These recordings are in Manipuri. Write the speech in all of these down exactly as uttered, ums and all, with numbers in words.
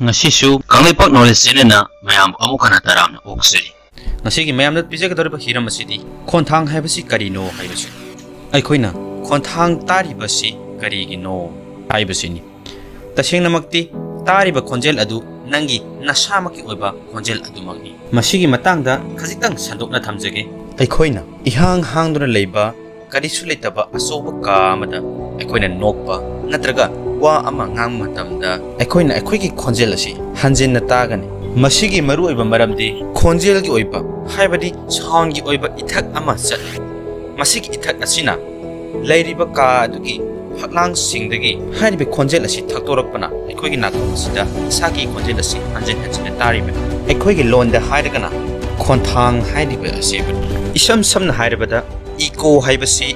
ꯉꯁꯤꯁꯨ ꯀꯪꯂꯩꯄꯥꯛ Knowledge Channelꯅ ꯃꯌꯥꯝꯕꯨ ꯑꯃꯨꯛ ꯍꯟꯅ ꯇꯔꯥꯝꯅ ꯑꯣꯛꯆꯔꯤ꯫ ꯉꯁꯤꯒꯤ ꯃꯌꯥꯝꯗ ꯄꯤꯖꯒꯗꯧꯔꯤꯕ ꯍꯤꯔꯝ ꯑꯁꯤꯗꯤ ꯈꯣꯟꯊꯥꯡ ꯍꯥꯏꯕꯁꯤ ꯀꯔꯤꯅꯣ ꯍꯥꯏꯕꯁꯤ꯫ ꯑꯩꯈꯣꯏꯅ ꯈꯣꯟꯊꯥꯡ ꯇꯥꯔꯤꯕꯁꯤ ꯀꯔꯤꯒꯤꯅꯣ ꯍꯥꯏꯕꯁꯤꯅꯤ꯫ ꯇꯁꯦꯡꯅꯃꯛꯇꯤ ꯇꯥꯔꯤꯕ ꯈꯣꯟꯖꯦꯜ ꯑꯗꯨ ꯅꯪꯒꯤ ꯅꯁꯥꯃꯛꯀꯤ ꯑꯣꯏꯕ ꯈꯣꯟꯖꯦꯜ ꯑꯗꯨꯃꯛꯅꯤ꯫ ꯃꯁꯤꯒꯤ ꯃꯇꯥꯡꯗ ꯈꯖꯤꯛꯇꯪ ꯁꯟꯗꯣꯛꯅ ꯊꯝꯖꯒꯦ꯫ ꯑꯩꯈꯣꯏꯅ ꯏꯍꯥꯡ ꯍꯥꯡꯗꯨꯅ ꯂꯩꯕ ꯀꯔꯤꯁꯨ ꯂꯩꯇꯕ ꯑꯆꯧꯕ ꯀꯥ ꯑꯃꯗ ꯑꯩꯈꯣꯏꯅ ꯅꯣꯛꯄ ꯅꯠꯇ꯭ꯔꯒ ꯋꯥ ꯑꯃ ꯉꯥꯡꯕ ꯃꯇꯝꯗ ꯑꯩꯈꯣꯏꯅ ꯑꯩꯈꯣꯏꯒꯤ ꯈꯣꯟꯖꯦꯜ ꯑꯁꯤ ꯍꯟꯖꯤꯟꯅ ꯇꯥꯒꯅꯤ꯫ ꯃꯁꯤꯒꯤ ꯃꯔꯨꯑꯣꯏꯕ ꯃꯔꯝꯗꯤ ꯈꯣꯟꯖꯦꯜꯒꯤ ꯑꯣꯏꯕ, ꯍꯥꯏꯕꯗꯤ soundꯒꯤ ꯑꯣꯏꯕ ꯏꯊꯛ ꯑꯃ ꯆꯠꯂꯤ꯫ ꯃꯁꯤꯒꯤ ꯏꯊꯛ ꯑꯁꯤꯅ ꯂꯩꯔꯤꯕ ꯀꯥ ꯑꯗꯨꯒꯤ ꯐꯛꯂꯥꯡꯁꯤꯡꯗꯒꯤ ꯍꯥꯏꯔꯤꯕ ꯈꯣꯟꯖꯦꯜ ꯑꯁꯤ ꯊꯛꯇꯣꯔꯛꯄꯅ ꯑꯩꯈꯣꯏꯒꯤ ꯅꯥꯀꯣꯡ ꯑꯁꯤꯗ ꯏꯁꯥꯒꯤ ꯈꯣꯟꯖꯦꯜ ꯑꯁꯤ ꯍꯟꯖꯤꯟ ꯍꯟꯖꯤꯟꯅ ꯇꯥꯔꯤꯕꯅꯤ꯫ ꯑꯩꯈꯣꯏꯒꯤ ꯂꯣꯟꯗ ꯍꯥꯏꯔꯒꯅ ꯈꯣꯟꯊꯥꯡ ꯍꯥꯏꯔꯤꯕ ꯑꯁꯤꯕꯨꯅꯤ꯫ ꯏꯁꯝ ꯁꯝꯅ ꯍꯥꯏꯔꯕꯗ, echo ꯍꯥꯏꯕꯁꯤ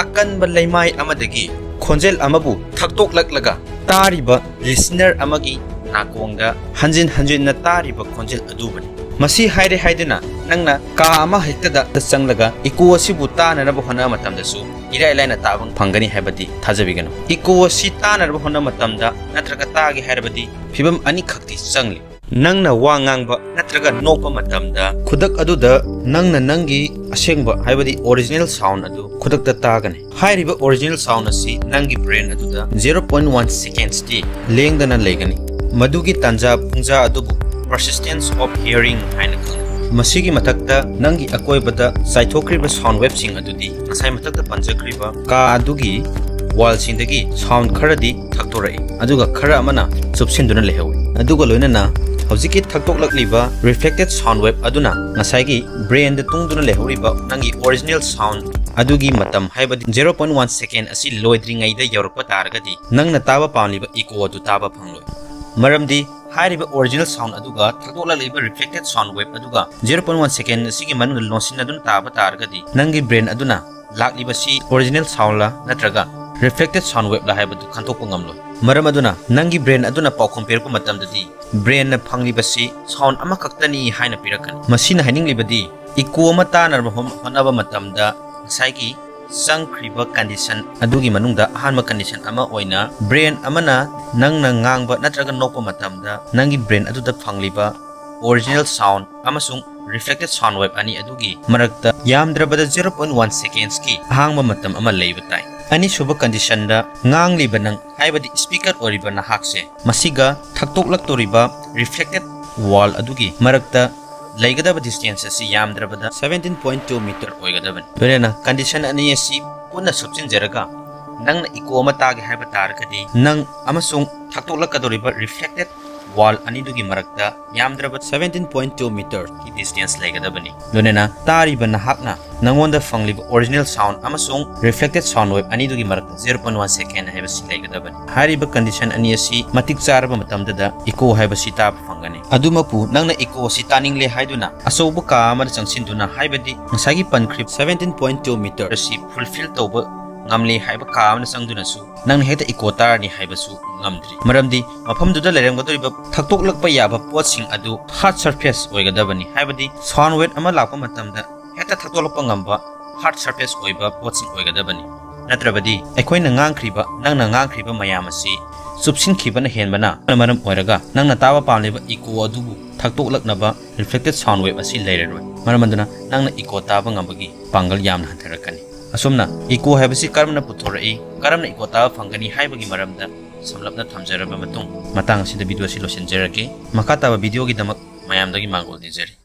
ꯑꯀꯟꯕ ꯂꯩꯃꯥꯏ ꯑꯃꯗꯒꯤ ꯈꯣꯟꯖꯦꯜ ꯑꯃꯕꯨ ꯊꯛꯇꯣꯛꯂꯛꯂꯒ ꯇꯥꯔꯤꯕ listener ꯑꯃꯒꯤ ꯅꯥꯀꯣꯡꯗ ꯍꯟꯖꯤꯟ ꯍꯟꯖꯤꯟꯅ ꯇꯥꯔꯤꯕ ꯈꯣꯟꯖꯦꯜ ꯑꯗꯨꯕꯨꯅꯤ꯫ ꯃꯁꯤ ꯍꯥꯏꯔꯦ ꯍꯥꯏꯗꯨꯅ ꯅꯪꯅ ꯀꯥ ꯑꯃ ꯍꯦꯛꯇꯗ ꯆꯪꯂꯒ echo ꯑꯁꯤꯕꯨ ꯇꯥꯅꯅꯕ ꯍꯣꯠꯅꯕ ꯃꯇꯝꯗꯁꯨ ꯏꯔꯥꯏ ꯂꯥꯏꯅ ꯇꯥꯕ ꯐꯪꯒꯅꯤ ꯍꯥꯏꯕꯗꯤ ꯊꯥꯖꯕꯤꯒꯅꯨ꯫ Echo ꯑꯁꯤ ꯇꯥꯅꯅꯕ ꯍꯣꯠꯅꯕ ꯃꯇꯝꯗ ꯅꯠꯇ꯭ꯔꯒ ꯇꯥꯒꯦ ꯍꯥꯏꯔꯕꯗꯤ ꯐꯤꯕꯝ ꯑꯅꯤꯈꯛꯇꯤ ꯆꯪꯂꯤ꯫ ꯅꯪꯅ ꯋꯥ ꯉꯥꯡꯕ ꯅꯠꯇ꯭ꯔꯒ ꯅꯣꯛꯄ ꯃꯇꯝꯗ ꯈꯨꯗꯛ ꯑꯗꯨꯗ ꯅꯪꯅ ꯅꯪꯒꯤ ꯑꯁꯦꯡꯕ, ꯍꯥꯏꯕꯗꯤ original sound ꯑꯗꯨ ꯈꯨꯗꯛꯇ ꯇꯥꯒꯅꯤ꯫ ꯍꯥꯏꯔꯤꯕ original sound ꯑꯁꯤ ꯅꯪꯒꯤ brain ꯑꯗꯨꯗ zero point one secondsꯇꯤ ꯂꯦꯡꯗꯅ ꯂꯩꯒꯅꯤ꯫ ꯃꯗꯨꯒꯤ ꯇꯥꯟꯖꯥ ꯄꯨꯡꯖꯥ ꯑꯗꯨꯕꯨ persistence of hearing ꯍꯥꯏꯅ ꯈꯪꯅꯩ꯫ ꯃꯁꯤꯒꯤ ꯃꯊꯛꯇ ꯅꯪꯒꯤ ꯑꯀꯣꯏꯕꯗ ꯆꯥꯏꯊꯣꯛꯈ꯭ꯔꯤꯕ sound waveꯁꯤꯡ ꯑꯗꯨꯗꯤ ꯉꯁꯥꯏ ꯃꯊꯛꯇ ꯄꯟꯖꯈ꯭ꯔꯤꯕ ꯀꯥ ꯑꯗꯨꯒꯤ wallꯁꯤꯡꯗꯒꯤ sound ꯈꯔꯗꯤ ꯊꯛꯇꯣꯔꯛꯏ, ꯑꯗꯨꯒ ꯈꯔ ꯑꯃꯅ ꯆꯨꯞꯁꯤꯟꯗꯨꯅ ꯂꯩꯍꯧꯏ꯫ ꯑꯗꯨꯒ ꯂꯣꯏꯅꯅ ꯍꯧꯖꯤꯛꯀꯤ ꯊꯛꯇꯣꯛꯂꯛꯂꯤꯕ reflected sound wave ꯑꯗꯨꯅ ꯉꯁꯥꯏꯒꯤ brainꯗ ꯇꯨꯡꯗꯨꯅ ꯂꯩꯍꯧꯔꯤꯕ ꯅꯪꯒꯤ original sound ꯑꯗꯨꯒꯤ ꯃꯇꯝ, ꯍꯥꯏꯕꯗꯤ zero point one second ꯑꯁꯤ ꯂꯣꯏꯗ꯭ꯔꯤꯉꯩꯗ ꯌꯧꯔꯛꯄ ꯇꯥꯔꯒꯗꯤ ꯅꯪꯅ ꯇꯥꯕ ꯄꯥꯝꯂꯤꯕ echo ꯑꯗꯨ ꯇꯥꯕ ꯐꯪꯂꯣꯏ꯫ ꯃꯔꯝꯗꯤ ꯍꯥꯏꯔꯤꯕ original sound ꯑꯗꯨꯒ ꯊꯛꯇꯣꯛꯂꯛꯂꯤꯕ reflected sound wave ꯑꯗꯨꯒ zero point one second ꯑꯁꯤꯒꯤ ꯃꯅꯨꯡꯗ ꯂꯣꯟꯁꯤꯟꯅꯗꯨꯅ ꯇꯥꯕ ꯇꯥꯔꯒꯗꯤ ꯅꯪꯒꯤ brain ꯑꯗꯨꯅ ꯂꯥꯛꯂꯤꯕꯁꯤ original soundꯂ ꯅꯠꯇ꯭ꯔꯒ reflected sound waveꯂ ꯍꯥꯏꯕꯗꯨ ꯈꯟꯗꯣꯛꯄ ꯉꯝꯂꯣꯏ꯫ ꯃꯔꯝ ꯑꯗꯨꯅ ꯅꯪꯒꯤ brain ꯑꯗꯨꯅ ꯄꯥꯎꯈꯨꯝ ꯄꯤꯔꯛꯄ ꯃꯇꯝꯗꯗꯤ brainꯅ ꯐꯪꯂꯤꯕꯁꯤ sound ꯑꯃꯈꯛꯇꯅꯤ ꯍꯥꯏꯅ ꯄꯤꯔꯛꯀꯅꯤ꯫ ꯃꯁꯤꯅ ꯍꯥꯏꯅꯤꯡꯂꯤꯕꯗꯤ echo ꯑꯃ ꯇꯥꯅꯕ ꯍꯣꯠ-, ꯍꯣꯠꯅꯕ ꯃꯇꯝꯗ ꯉꯁꯥꯏꯒꯤ ꯆꯪꯈ꯭ꯔꯤꯕ condition ꯑꯗꯨꯒꯤ ꯃꯅꯨꯡꯗ ꯑꯍꯥꯟꯕ condition ꯑꯃ ꯑꯣꯏꯅ brain ꯑꯃꯅ ꯅꯪꯅ ꯉꯥꯡꯕ ꯅꯠꯇ꯭ꯔꯒ ꯅꯣꯛꯄ ꯃꯇꯝꯗ ꯅꯪꯒꯤ brain ꯑꯗꯨꯗ ꯐꯪꯂꯤꯕ original sound ꯑꯃꯁꯨꯡ reflected sound wave ꯑꯅꯤ ꯑꯗꯨꯒꯤ ꯃꯔꯛꯇ ꯌꯥꯝꯗ꯭ꯔꯕꯗ zero point one seconds ꯀꯤ ꯑꯍꯥꯡꯕ ꯃꯇꯝ ꯑꯃ ꯂꯩꯕ ꯇꯥꯏ꯫ ꯑꯅꯤꯁꯨꯕ condition ꯗ ꯉꯥꯡꯂꯤꯕ ꯅꯪ, ꯍꯥꯏꯕꯗꯤ speaker ꯑꯣꯏꯔꯤꯕ ꯅꯍꯥꯛꯁꯦ, ꯃꯁꯤꯒ ꯊꯛꯇꯣꯛꯂꯛꯇꯧꯔꯤꯕ reflected wall ꯑꯗꯨꯒꯤ ꯃꯔꯛꯇ ꯂꯩꯒꯗꯕ distance ꯑꯁꯤ ꯌꯥꯝꯗ꯭ꯔꯕꯗ seventeen point two meter ꯑꯣꯏꯒꯗꯕꯅꯤ꯫ ꯂꯣꯏꯅꯅ condition ꯑꯅꯤ ꯑꯁꯤ ꯄꯨꯟꯅ ꯁꯨꯞꯆꯤꯟꯖꯔꯒ, ꯅꯪꯅ echo ꯑꯃ ꯇꯥꯒꯦ ꯍꯥꯏꯕ ꯇꯥꯔꯒꯗꯤ, ꯅꯪ ꯑꯃꯁꯨꯡ ꯊꯛꯇꯣꯛꯂꯛꯀꯗꯧꯔꯤꯕ reflected wall ꯑꯅꯤꯗꯨꯒꯤ ꯃꯔꯛꯇ ꯌꯥꯝꯗ꯭ꯔꯕ seventeen point two meter ꯀꯤ distance ꯂꯩꯒꯗꯕꯅꯤ꯫ ꯂꯣꯏꯅꯅ ꯇꯥꯔꯤꯕ ꯅꯍꯥꯛꯅ ꯅꯉꯣꯟꯗ ꯐꯪꯂꯤꯕ original sound ꯑꯃꯁꯨꯡ reflected sound wave ꯑꯅꯤꯗꯨꯒꯤ ꯃꯔꯛꯇ zero point one second ꯍꯥꯏꯕꯁꯤ ꯂꯩꯒꯗꯕꯅꯤ꯫ ꯍꯥꯏꯔꯤꯕ condition ꯑꯅꯤ ꯑꯁꯤ ꯃꯇꯤꯛ ꯆꯥꯔꯕ ꯃꯇꯝꯗꯗ echo ꯍꯥꯏꯕꯁꯤ ꯇꯥꯕ ꯐꯪꯒꯅꯤ꯫ ꯑꯗꯨꯃꯛꯄꯨ, ꯅꯪꯅ echo ꯑꯁꯤ ꯇꯥꯅꯤꯡꯂꯦ ꯍꯥꯏꯗꯨꯅ ꯑꯆꯧꯕ ꯀꯥ ꯑꯃꯗ ꯆꯪꯁꯤꯟꯗꯨꯅ, ꯍꯥꯏꯕꯗꯤ ꯉꯁꯥꯏꯒꯤ ꯄꯟꯈ꯭ꯔꯤꯕ seventeen point two meter ꯑꯁꯤ fulfill ꯇꯧꯕ ꯉꯝꯂꯦ ꯍꯥꯏꯕ ꯀꯥ ꯑꯃꯗ ꯆꯪꯗꯨꯅꯁꯨ ꯅꯪꯅ ꯍꯦꯛꯇ echo ꯇꯥꯔꯅꯤ ꯍꯥꯏꯕꯁꯨ ꯉꯝꯗ꯭ꯔꯤ꯫ ꯃꯔꯝꯗꯤ ꯃꯐꯝꯗꯨꯗ ꯂꯩꯔꯝꯒꯗꯧꯔꯤꯕ ꯊꯛꯇꯣꯛꯂꯛꯄ ꯌꯥꯕ ꯄꯣꯠꯁꯤꯡ ꯑꯗꯨ hard surface ꯑꯣꯏꯒꯗꯕꯅꯤ, ꯍꯥꯏꯕꯗꯤ sound wave ꯑꯃ ꯂꯥꯛꯄ ꯃꯇꯝꯗ ꯍꯦꯛꯇ ꯊꯛꯇꯣꯛꯂꯛꯄ ꯉꯝꯕ hard surface ꯑꯣꯏꯕ ꯄꯣꯠꯁꯤꯡ ꯑꯣꯏꯒꯗꯕꯅꯤ꯫ ꯅꯠꯇ꯭ꯔꯕꯗꯤ ꯑꯩꯈꯣꯏꯅ ꯉꯥꯡꯈ꯭ꯔꯤꯕ, ꯅꯪꯅ ꯉꯥꯡꯈ꯭ꯔꯤꯕ ꯃꯌꯥꯝ ꯑꯁꯤ ꯆꯨꯞꯁꯤꯟꯈꯤꯕꯅ ꯍꯦꯟꯕꯅ ꯃꯔꯝ ꯑꯣꯏꯔꯒ ꯅꯪꯅ ꯇꯥꯕ ꯄꯥꯝꯂꯤꯕ echo ꯑꯗꯨꯕꯨ ꯊꯛꯇꯣꯛꯂꯛꯅꯕ reflected sound wave ꯑꯁꯤ ꯂꯩꯔꯔꯣꯏ꯫ ꯃꯔꯝ ꯑꯗꯨꯅ ꯅꯪꯅ echo ꯇꯥꯕ ꯉꯝꯕꯒꯤ ꯄꯥꯡꯒꯜ ꯌꯥꯝꯅ ꯍꯟꯊꯔꯛꯀꯅꯤ꯫ ꯑꯁꯨꯝꯅ echo ꯍꯥꯏꯕꯁꯤ ꯀꯔꯝꯅ ꯄꯨꯊꯣꯔꯛꯏ, ꯀꯔꯝꯅ echo ꯇꯥꯕ ꯐꯪꯒꯅꯤ ꯍꯥꯏꯕꯒꯤ ꯃꯔꯝꯗ ꯁꯝꯂꯞꯅ ꯊꯝꯖꯔꯕ ꯃꯇꯨꯡ, ꯃꯇꯥꯡ ꯑꯁꯤꯗ video ꯑꯁꯤ ꯂꯣꯏꯁꯤꯟꯖꯔꯒꯦ꯫ ꯃꯈꯥ ꯇꯥꯕ video ꯒꯤꯗꯃꯛ ꯃꯌꯥꯝꯗꯒꯤ ꯃꯥꯡꯒꯣꯜ ꯅꯤꯖꯔꯤ꯫